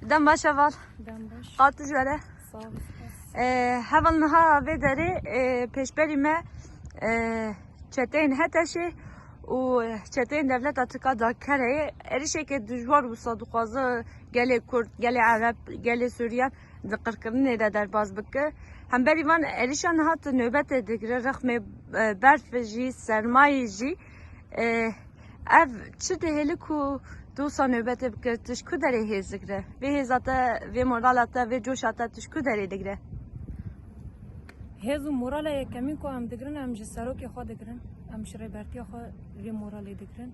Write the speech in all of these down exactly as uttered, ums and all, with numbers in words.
Dem baş heval. Dem baş. Qat tu ji were. Sağ ol. Spas. E, heval niha vê derê e, pêşberî me e, çeteyên Heteşê û çeteyên devleta Tirka dakereyê êrişeke dijwar wisa dixwaze gelê Kurd, gelê Ereb, gelê Sûriyan di qirkirinê de derbas bike. Hemberî van êrişan niha tu nobetê digire, rexmê e, berf jî, sermayê jî. E, ev çi dihêli ku tu wisa nobetê bike, tu ji ku derê hêz digire? Vê hêza te, vê morala te, vê coşa te tu ji ku derê digire? Hêz û morala yekemîn ku em digirin, em ji serokê xwe digirin, em ji rêbertiya xwe vê moralê digirin.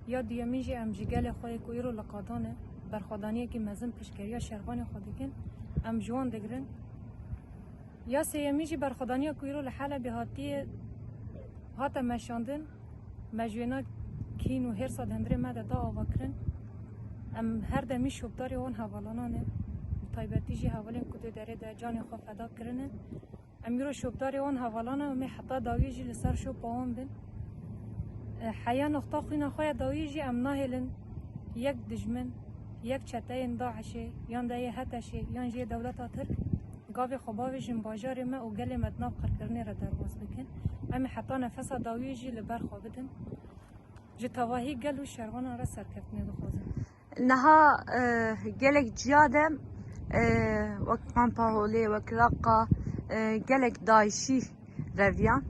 Ya duyemîn jî em ji gelê xwe yê ku îro li qadan e, berxwedaniyekî mezin piştgiriya şervanê xwe dikin, em ji wan digirin. Ya sêyemîn jî berxwedaniya ku îro li Helebê hatiye, hate meşandin, me ji wêna kîn û hêrsa di hundirê me de da avakirin. Em her demî şopdarê wan hevalana ne, bi taybetî jî hevalên ku di derê de canê xwe feda kirine. Em îro şopdarê wan hevalana, em ê heta dawiyê jî li ser şopa wan bin. E, heya noqta xwîna xwe ya dawiyê jî em nahêlin yek dijmin, yek çeteyên DAIŞê, yan de yê HETEŞê, yan jî yê dewleta Tirk, gavê xwe bavêjin bajarê me û gelê me di nav qirkirinê re derbas bikin. Em ê heta nefesa dawiyê jî li ber xwe bidin. Ji tevahî gel û şervanan re serkeftinê dixwazin. Niha e, gelek ciya de e, wek Kampa Holê, wek Raqqa e, gelek DAIŞî reviyan.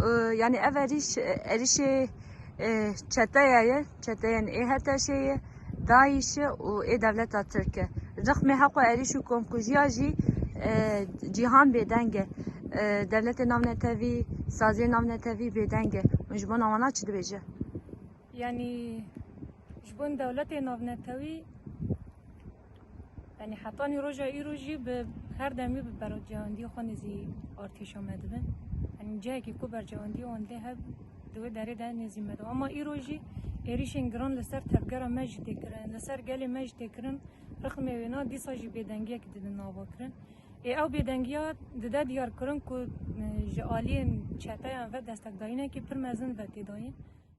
E, yani ev êrîş, êrîşê e, çeteya ye, çeteyên ê HETEŞê ye, DAIŞê û ê dewleta Tirk e. Rixmê heqo êrîş û komkujiya jî e, cîhan bêdeng e. E, dewletê navnetewî, saziyê navnetewî bêdeng e. Hûn ji bona wana çi dibêje? Yanî ji bo dewletê navnetewî, yanî hetanî roja îro jî bi her demî bi bercewendiyê xwe nêzî artêşa me dibin. Yanî cihekî ku bercewendiyê wan lê hebû, di wê derê de nêzî me dibin. Ama îro jî êrîşên giran li ser tevgera me jî tê kirin, li ser gelê me jî tê kirin. Rixmê wêna dîsa jî bêdengiyek didin nava kirin. Ê ew bêdengiya dide diyar kirin ku e, ji aliyên çeteyan ve destekdayînekî pir mezin ve tê dayîn.